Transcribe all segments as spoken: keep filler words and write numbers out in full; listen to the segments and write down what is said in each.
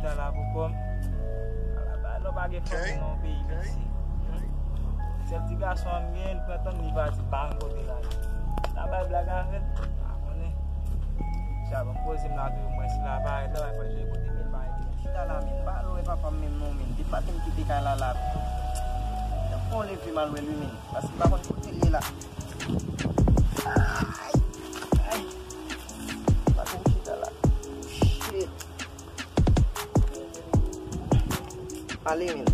Chita la pou kò m. Ala bagay, lè w pa gen fanmi nan yon peyi piti. Sèl ti gason an m gen, li pran tan m, li pati, pa yon kote l ale. N ap bay blag avè l, pa konnen. Sa ban m poze m la toujou, mwen si la parèt la, w a fè jwe kote men pa rete. Chita la, men, pa lwen papa m menm non, men. Depi maten m kite kay la, la. Fò w leve m al wè l wi, men. Paske m pa konn kote l ye la. Ay, ay. Pa konn chita la. Shit. Ale, men.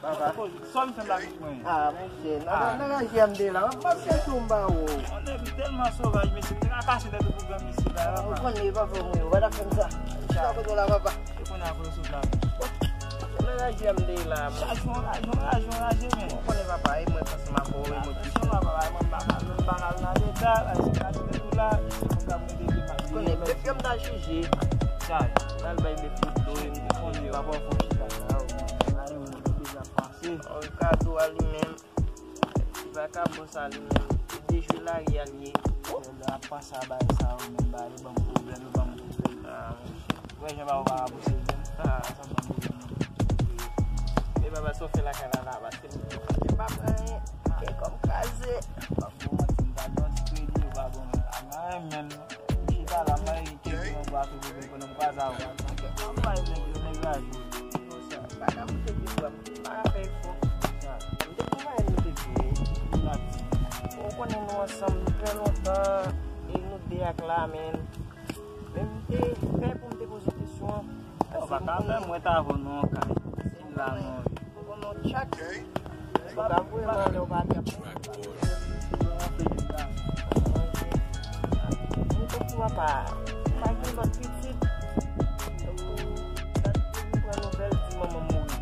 Papa. Sòm fè m la tout mwen. Ah, monchè, nan, nan ranje a m de la. M ap chèche w m ba ou. Yon nèg li tèlman sovaj, mesye, trakase tèt ou pou grann mesye la, papa. Ou konnen, papa, mwen, ou pa ta fè m sa. Sa kote w la, papa. E kounye a pou yo sot la. Nan ranje a m de la. Chak jou yon raje, yon raje, yon raje, men. Ou konnen, papa, e mwen, franchman, pou ou, e mwen. Attention, papa, e mwen, m pa ka, m pa ka nan detay, e se ka tèt ou la, e se pou grann mesye ki pa. Ou konnen, bèf yo m ta jije. Chay. Al bay bèf yo dlo, e m te konnen, papa, fò chita la. Ay, mwen, deja pase. Ricardo a li menm. Ti vakabon sa li menm. Li dejwe lari a li ye. Lè ap panse a bagay sa yo menm, bagay yo ban m pwoblèm, yo ban m pwoblèm. Ah, monchè. Wè jan bagay yo pa ka pouse menm. Ah, sa ban m pwoblèm. E papa, sa w fè lakay la la, paske m pa pran anyen. Kè kò m kraze. M pa pou manti, m ta gen yon ti kredi, yo pa ban mwen. A, mwen menm. Chita la, mwen kenbe yon bwa tou pou vin konnen m kwaze avè w. Anpil nèg yo, nèg la jwe. Bagay mwen te di bwa, m pa ka fè efò. M te travay, m te di, m ap di. Ou konnen nou ansanm trè lontan, e nou de ak la, men. Men m te pè pou m te poze w kesyon an. Ou pa ka fè mwen ta avè w nan yon kay. Ki la non. Ou konn yon tchak. Ou ka voye m ale, ou pa gen. Mwen konn papa, pa gen lòt pitit. Donk, pou m pran nouvèl, di manman m mouri.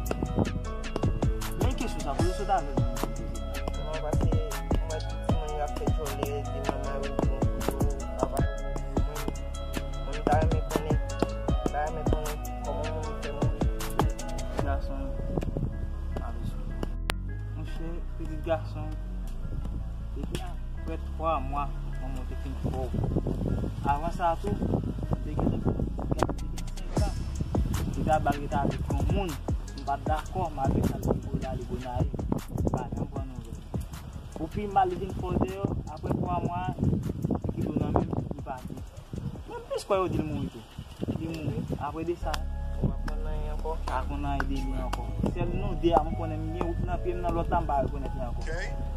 Men kesyon sa, pou yo sot avè m. Non, paske mwen, pitit mwen, y ap fè djòlè, di manman yo, bon, papa yo, mwen. Mwen, m ta renmen konnen, m ta renmen konnen kòman moun fè mouri. Gason, m ap esplike. Monchè, pitit gason, depi apre twa mwa, manman w te fin fè w. Avan sa tou, m te gen, m te gen senk an. Li ta ba l rete avèk yon moun, m pa t dakò, malgre sa, l te voye l ale Gonayiv. M pa janm pran nouvèl. Pou pi mal, li vin fè w deyò, apre twa mwa, li kite w nan men l, li pati. Mwen plis kwè yo di l mouri tou. Li mouri. Apre de sa, ou pa konn anyen ankò. Pa konn anyen de li ankò. Sèl nou de a, m konnen m gen wout nan pye m, nan lòt la, m pa rekonèt li ankò.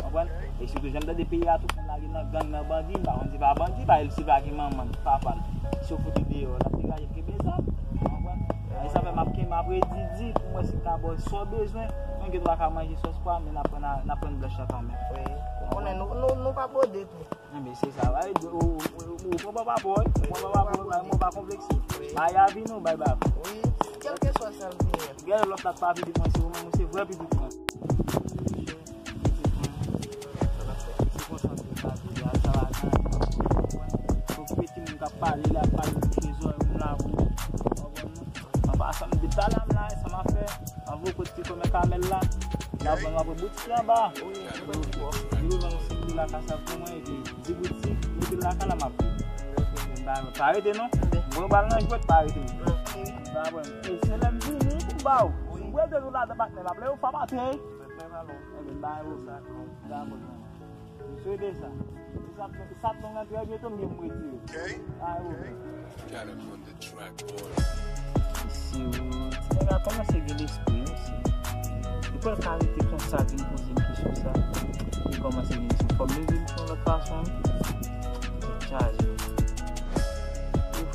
Konprann? E sitou, jan m tande peyi a tou, konn lage nan gang, nan bandi, m pa konn si pa bandi, pa el, si pa gen manman l, papa l. Si yo fout li deyò, l ap degaje l kenbe zam. Konprann? E sa fè m ap kenbe, m ap redi di, pou mwen si m ka ba w sa w bezwen, mwen gen dwa ka manje sòs pwa, men n ap pran, n ap pran blanch la kanmenm. Wi. Ou konnen nou, nou, nou pa bwode tou. Enben, se sa, wi. Ou, ou, ou, ou pran papa w, ou pran papa w, mwen pa konplekse. Wi. Maya vin ou bay bab. Wi, kèlkeswa sa l vini an. Gade lòt la pa pitit mwen, se ou menm, ou se vrè pitit mwen. Pitit mwen, se konsa m te pase, a sa la nan. Okipe timoun k ap pale, l ap pale bouche zòrèy moun la pou ou. Konprann non? Anpa sa m di, talè a m la, sa m ap fè. Anvo kot ti kòmè Kamèl la. L ap vann apre boutik la anba. Wi, wi, wi. Li vann yon sèl de lakay sa pou mwen, epi di boutik, mete l lakay la, m ap vini. Ba, pa rete non. Mwen ba l nan jwèt, pa rete non. Ba, bon. E se lè m vini pou m ba w. Wi. Mwen de nou ladan patnè, m ap lè yo fè maten. Ebyen, ba yo sa. Dakò. M swete sa. Si sa, si sa t long nan trè byento, m gen pou m retire. Ay, ou. Got him on the track, boy. Mesye, ti nèg la kòmanse gen lespri, mesye. Li pral ka rete konsa, vin poze m kesyon sa. Li kòmanse vin sou fò m leve m sou yon lòt fason, wi. Tèt chaje. Ouf.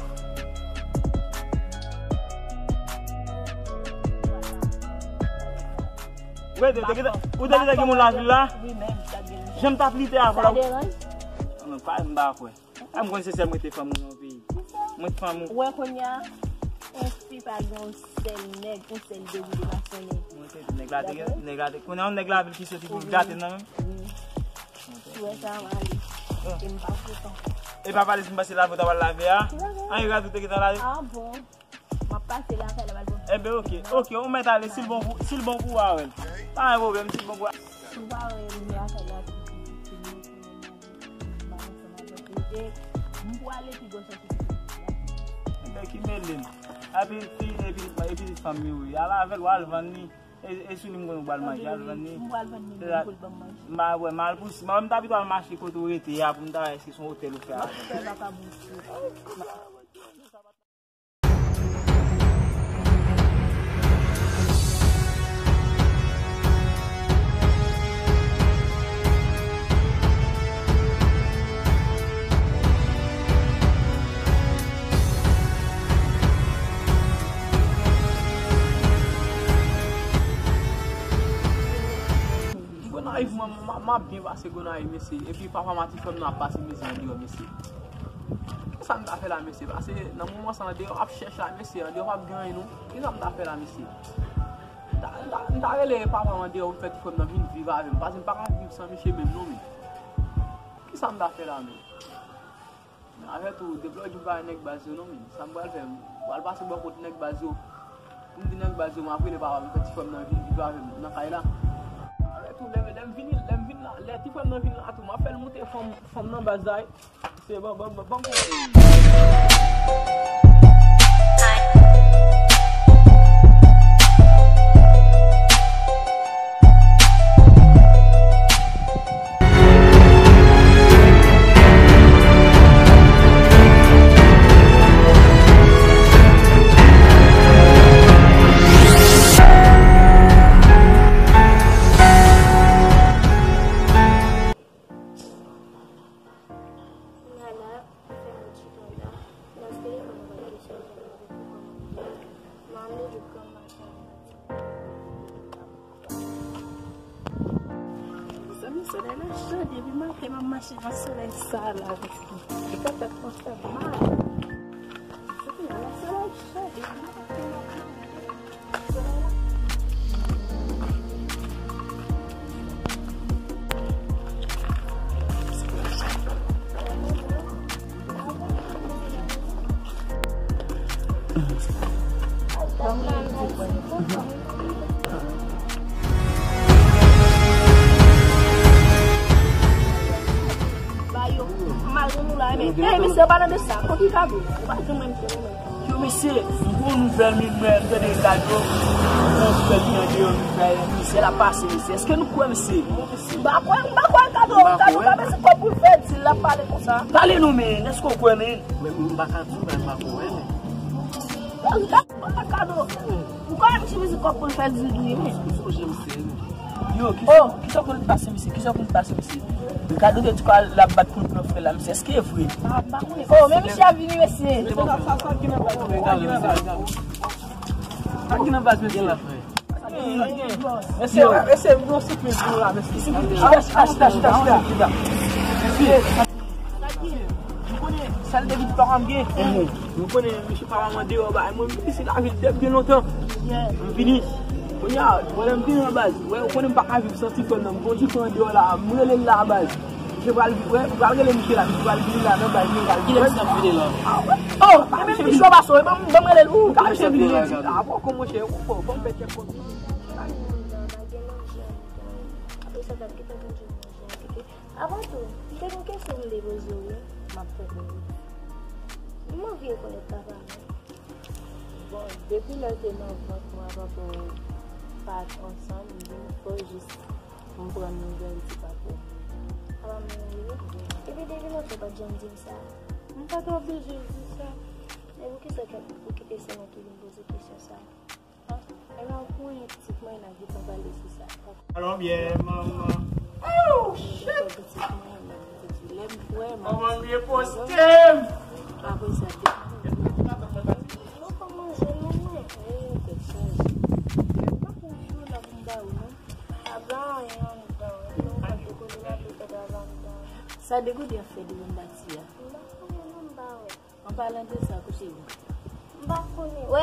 Ou te gentan, ou te gentan gen moun lavil la? Wi, men m t ap gen. Jan m t ap lite avan la. Sa deranj? Ann, pa m pa kwè. A, m konn se sèl mwen te fanm nan peyi. Mwen fanm ou. Ou wè kounye a, yon fi pa gen yon sèl nèg, yon sèl degoute pa son nèg. Mwen te di nèg la te gen, nèg la te, kounye a yon nèg lavil ki soti pou l gate nan menm. Wi. Si w wè sa, m ale. E m pa kontan. E pa pale si m pase lave ou ta pral lave a? Ki lave? A, e radoute ki ta lave. A bon? M ap pase la, fè la, m al bon. Enben, oke, oke, ou mèt ale, si l bon pou, si l bon pou ou, a wè l. Pa gen pwoblèm, si l bon pou ou. Si w pa wè, m vle afè la, m pa ansanm avè w. E m pwale pi gòch ansanm. Enben, ki mele m. Epi, epi, epi, epi fanmi, wi. Al avè l, w al vann li. E, e sou li m konn ou pral manje, al vann li. M pral vann li, men pou l ban m manje. M pa wè mal pou si. Mwen, m ta pito al mache kote ou rete a, pou m ta wè èske se yon otèl ou fè a. M ap fè vakabon sou. Gonayiv, mwen, m, m ap byen pase Gonayiv, mesye. Epi papa m a ti frè m nan ap pase mizè andeyò, mesye. Kisa m ta fè la, mesye? Pase nan moman sa, andeyò ap chèch la, mesye. Andeyò p ap gen anyen, non. Kisa m ta fè la, mesye? M ta, m ta, m ta rele papa m andeyò pou m fè ti frè m nan vin viv avè m. Pase m pa ka viv san misye menm, non, men. Kisa m ta fè la, men? Avè tou, depi lòt jou m pa wè nèg baz yo non, men. Sa m pral fè, m pral pase bò kot nèg baz yo. M di nèg baz yo, m ap rele papa m, fè ti frè m nan vin viv avè m nan kay la. Avè tou, lè, lè m vini, lè m vin la, lè ti frè m nan vin la tou, m ap fè l moute fanm, fanm nan baz la, wi. Se bon, bon, bon, bon. Nana, fè yon ti tanda. Nan telefòn mwen pa kesyon fè mwen avèk ou kòman. Mami di granma sa. Mezanmi, solèy la cho depi maten m ap mache nan solèy sa la. Li pa fè kò fè mal. Solèy la cho depi maten m ap mache. Ba yo, malgre nou la, men, ey, mesye, an palan de sa, konbyen kado? Ou pa janm wè misye, non, men. Yo, mesye, m gon nouvèl, men, mwen, m tande kado. M gon nouvèl ki andeyò, mesye, mesye la pase, mesye. Èske nou kwè, mesye? M pa kwè, m pa kwè kado, kado pa bezwen kòb pou l fè di l ap pale konsa. Pale non, men, èske w kwè, men? Men m pa ka di w, men m pa kwè, men. Kado, kado. Ou kwè misye bezwen kòb pou l fè di l wi, men. Ou sonje m se. Yo, kisa, kisa konn pase, mesye? Kisa konn pase, mesye? Kado te di kwa l ap bat pou l pran frè la, mesye. Èske e vre? Oh, men misye ap vini, mesye. Sa ki nan baz, mesye. Mesye, mesye, nou sipli pou la, mesye. Chita, chita, chita, chita, chita. Mesye, nou konnen sa l te vin pa m gen. Nou konnen misye pa m andeyò, ba, mwen vin isi lavil depi byen lontan. M vini. Kounye a, wè lè m vini nan baz. Wè, ou konnen m pa ka viv san ti frè m nan. M gon ti frè andeyò la, m rele l la baz. Misye pral, wè, m pral rele misye la, misye pral vini la nan baz, misye pral vini. Kilè misye ap vini la? Ah, wè. Oh, pa misye vini. Misye pa sou, ban m, ban m rele l. Ou ka misye vini jodi. Ah, bon, kòman chè, ou bon, bon, fè tchèk kòm. Apre sa, t ap gentan vin jwenn manje a, oke? Avan tou, m te gen kesyon m te poze w, wi. M ap tande w. M anvi rekonèt papa mwen. Bon, depi lè l te nan vant mwen avèk ou pa t ansanm, m vin fò jis m pran nouvèl ti papa w. Papa m mouri, wi. Epi depi lontan w pa t janm di m sa. M pa t oblije di sa. Men poukisa w kite se mwen ki vin poze kesyon sa? Epa w konnen pitit mwen nan gentan pale sou sa. Alò byen, manman. Oh, shit! Pitit mwen nan gentan di lè m kwè m ap di. Manman, bliye poste m! Apre sa, te. Mwen pa manje non, mwen. Eh, tèt chaje. Pa konfye w la pou m ba ou, non. Pa ba anyen anndan. Non, pa dekole la, pou tèt la anndan. Sa degoute ap fè devan bati a. M pa konnen non, m pa wè. Palan de sa, kote li? M pa konnen. Wè,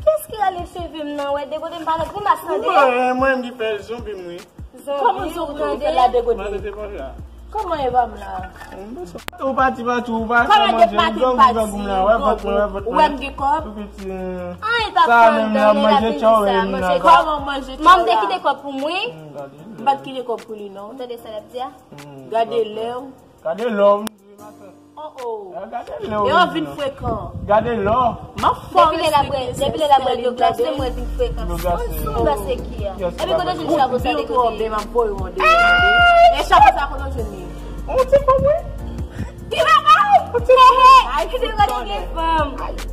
kiyès ki rale cheve m nan? Wè, dekote m pa nan grimas nan de. Mwen, mwen ki fè zonbi m, wi. Kòman zonbi ou fè la dekote? Kòman e pa m la? Ou pati pati, ou pa ka manje, ou grangou grangou m la, wè vant mwen, wè vant mwen. Ou wè m gen kòb? Tou piti. An, e pa pran dan, e pa vin di sa, manje tchòw. Kòman manje tchòw la? Manm te kite kòb pou mwen. M pa t kite kòb pou li, non. Ou tande sa l ap di a? Gade lè w. Gade lè w. Oh, oh. Gade lè w. E w vin frekan. Gade lè w. M ap fò respekte. Depi lè l ap bwè dlo glase, mwen vin frekan. Dlo glase. Mwen se ki a? Epi kote jwenn chapo sa dekote? Ou byen twò byen, m ap voye w an deyò. E chapo sa kote w jwenn li? Yon ti fanm, wi. Ki papa w? Yon ti fanm. Ay, ki dekote gen fanm?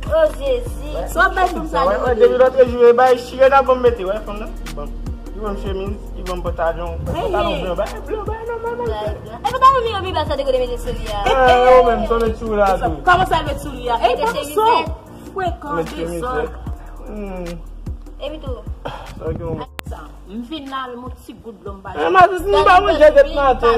Oh, Jezi. Sa w ap bay fanm sa dekote? Depi lòt jou, e bay chire nan ban m mete, wè fanm nan. Li ban m, li ban m chemiz, li ban m pantalon. Pantalon blan, bay blan, bay nòmal, bay blan. E pantalon li an pi ba sa dekote mete sou li a. E ou menm, sa w met sou la tou. Kòman sa l met sou li a? E pa konsa. Frekan, dezòd. Epi tou. M vin la, men yon ti gout dlo m pa jwenn. Matis, m pa manje depi maten.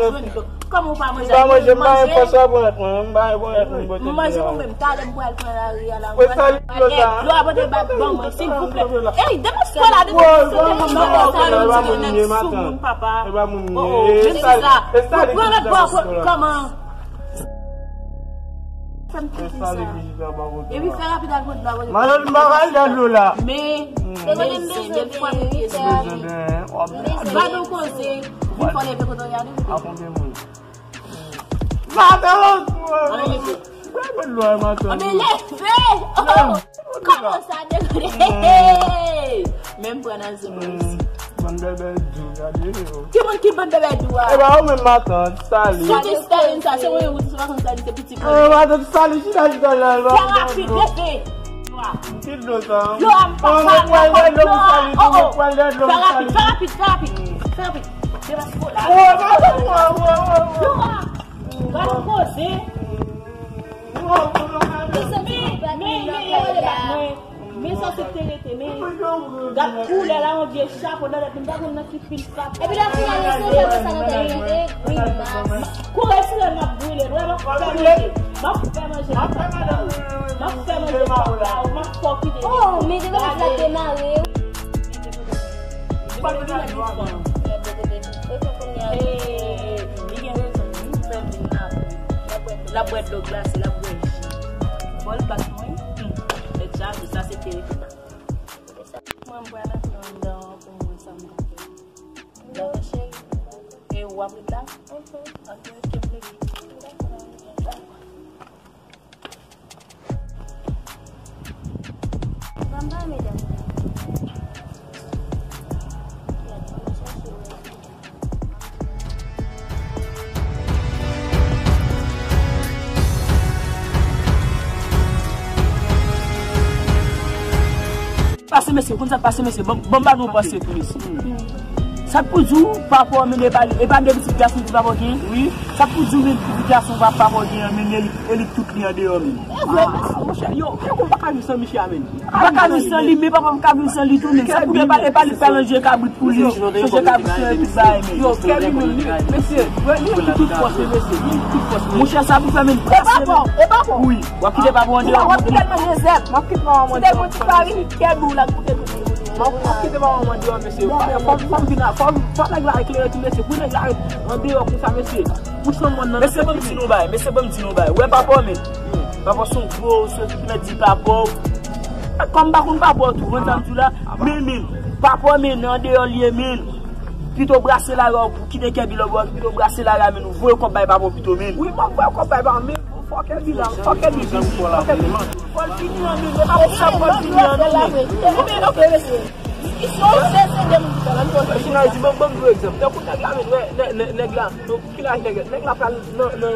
Kòman ou pa manje? M pa manje, m pa gen fòs la pou rèt mwen, m pa gen pou rèt mwen bote. M manje mwen menm, talè m pral pran lari a la. Dlo a pote bak ban mwen, silvouplè. Ey, depoze kò la, depoze kò la, depoze kò la, nèg sou moun, papa. Oh, oh, menm sa. Pran lòt bò, kòman? Fè m piti sa. Epi fè rapid al pot dlo a. Madan, m pa pral gade dlo la. Men, men, men, men, men, men, men, gade yon koze. Vin fò leve kote w ye a, wi. A konbyen moun? Madan, mwen leve. Mwen leve. Kòman sa dekote? Men m pran nan zye mwen isi. Bann bèbè dou, gade yo. Ki moun ki bann bèbè dou a? E pa ou menm matant, Sali. Sali, Stalin sa, se mwen menm ou di se matant Sali, se pitit mwen. E matant Sali, chita, chita la, la. Fè rapid, leve. Ki dlo sa? Dlo a, m pa ka, m pa ka, dlo a. Oh, oh. Fè rapid, fè rapid, fè rapid. Fè rapid. Debake po la. Dlo a. Gade yon koze. Men, men, men, men, men, men sa se te rete, men gad koulè la, yon vye chapo nan tèt, m pa konn nan ki pil chapo. Epi lè w fin ale, se fè sa nan tèt li, e grimas. Koure sou l, m ap brile l, wè, m ap fè manje. M ap fè manje. M ap fè manje, m ap fè w kite. Oh, men devan la demare. Li pa vin la di fan. Li gen rezon, li fè vin la. L ap bwè dlo glase, l ap bwè ji. Bòl bak mwen. Tèt chaje, sa se te rete. Mwen, m pral antre anndan an pou m wè sa m ka fè. Dakò, cheri. E w ap ret la? Ok, ok, m leve. Pase mesye, konn sa k pase mesye, ban, ban m ba nou pase tou mesye. Sa k pou di w, papa w, men e pa, e pa de pitit gason ki papa w gen? Wi. Sa k pou di w, men pitit gason pa, papa w gen an, men e li, e li k tout li andeyò, men. E vre, mesye. Ah, monchè, yo, yo konn pa ka viv san misye a, men. M pa ka viv san li, men papa m ka viv san li tou, men. Sa k pou di w, e pa, e pa li k pral ranje kabrit pou li, ranje kabrit pou li, tout bagay, men. Yo, Kevin, menm li, mesye, li ki tout fòs, mesye, li ki tout fòs, men. Monchè, sa pou fè, men, pase, men. E pa bon, e pa bon. Wi, w ap kite papa w andeyò. W ap kite l manje zèb, w ap kite papa w andeyò. Si te gon ti farin, kè dou la, koute dou. M ap, m ap kite papa m andeyò, mesye. Fò, fò, fò m vin la, fò, fò nèg la eklere tou, mesye. Pou nèg la ret andeyò konsa, mesye. Pou san mòn nan. Mesye, ban m di nou bagay, mesye, ban m di nou bagay. Wè papa w, men. Papa w se yon gwo, se yon ti mèt di papa w. Kòm m pa konn papa w tou, konn sa m di w la. Men, men, papa w, men, andeyò l ye, men. Pito brase lari a, ou kite kè bilòb ou, pito brase lari a, men, ou voye kòb bay papa w pito, men. Wi, m ap voye kòb bay papa m, men. Fòkè li la, fòkè li vini, fòkè li. Fò l fini an, men, men pa pou sa, fò l fini an, non, men. Ok, ok, mesye. Mesye, se de moun ki fè la, nou konn. Mesye, la di, ban, ban m yon egzanp. Tankou nèg la, men, wè, nè-, nè-, nèg la, ki laj nèg la? Nèg la pral nan, nan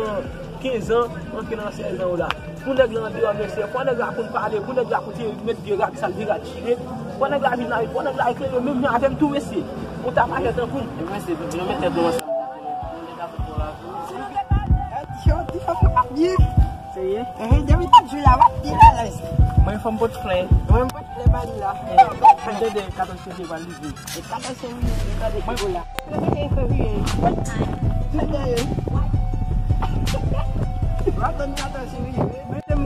kenz an, antre nan sèz an ou la. Pou nèg la andeyò, mesye, fò nèg la konn pale, pou nèg la konn met vye rad sal, vye rad chire. Fò nèg la vin la, fò nèg la eklere, menm jan avè m tou, mesye. Ou ta pa fè tankou m. E mesye, nou met tèt nou ansanm. Ti chan, ti chan, ap viv. Serye? Ehe, depi tèt jou la, w ap viv alèz. Mwen, fò m pot flè. Mwen, m pot flè ba li la. Eh, m tande katòz fevriye pral rive. E katòz fevriye, m tande ki la. Mwen, m tande katòz fevriye. Mwen, m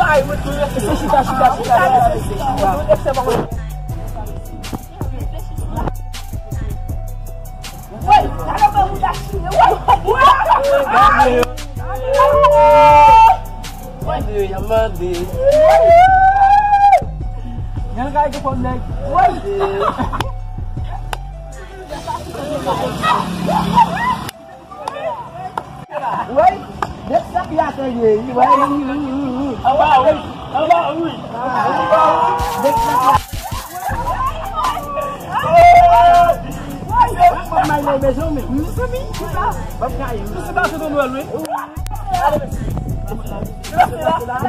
Ay, mwen tou rete se chita, chita, chita, chita, chita. Woy, gade mwen mouda chire, woy. Gade, y ap mande. Yon kay ki fòm nèg. Woy. Woy, nèg sa ki atè ye, woy. Anba, wi. Anba, wi. Nèg sa ki atè. Woy, woy, woy, woy, mezanmi. Mezanmi, ki sa? Pap gaye. Ki se ta se ton Nwèl, wi. Ale, mesi. Mesi la.